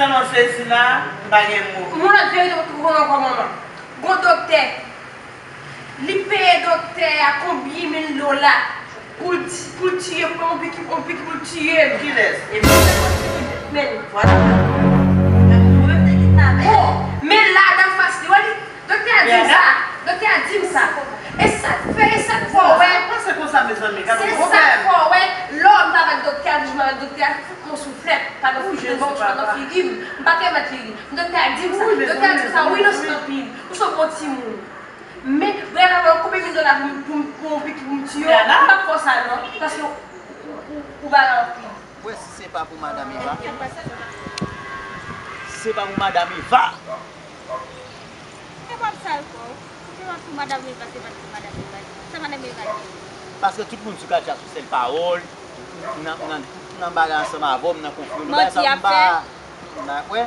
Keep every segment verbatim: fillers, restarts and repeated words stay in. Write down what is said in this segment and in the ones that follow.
Tèlman sezi la, m pa gen mo. Yon lòt verite pou konnen ankò, manman. Gon doktè, li peye doktè a konbyen mil dola pou l ti-, pou l tiye, pou yon piki, yon piki pou l tiye m. Kilès? Epi se konn se li menm. Vwala. Mwen menm te kidnape. Bon, men la, dan fas li, wè li, doktè a di m sa. Doktè a di m sa. E sa k fè, e sa k fè w wè. Panse konsa, mezanmi, gade yon pwoblèm. Se sa k fè w wè, lè m t avèk doktè a, toujou m avèk doktè a, fout mwen souflèt, pa nan figi m, pa nan figi m. M pa t remèt li ri. Doktè a di m sa. Doktè a di m sa, wi, nan se anpil. Ou se bon timoun. Men, Brianna, mwen koupe mil dola pou, pou, pou yon piki pou m tiye w. M p ap fè w sa, non. Paske ou, ou, ou, ou bagay anpil. Mwen, si se pa pou madanm Eva. Si se pa pou madanm Eva. E w ap sal kò w. Se pa pou madanm Eva, se pa pou madanm Eva. Sa madanm Eva gen? Paske tout moun sou katye a sou sèl pawòl, nan, nan, nan bagay ansanm avè w, nan konfli, nan bagay sa, m pa, m pa kwè.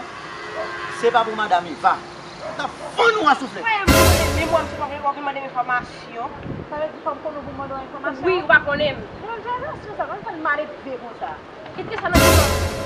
Se pa pa pou madanm Eva. M t ap fann ou a souflèt. Wè, m konnen, men mwen, se pa w vin mande m enfòmasyon. Sa vle di fò m konnen w pou m mande w enfòmasyon? Wi, ou pa konnen m. Bon, jan nan sou sa, mwen fè l malelve konsa. Kite sa nan tèt ou.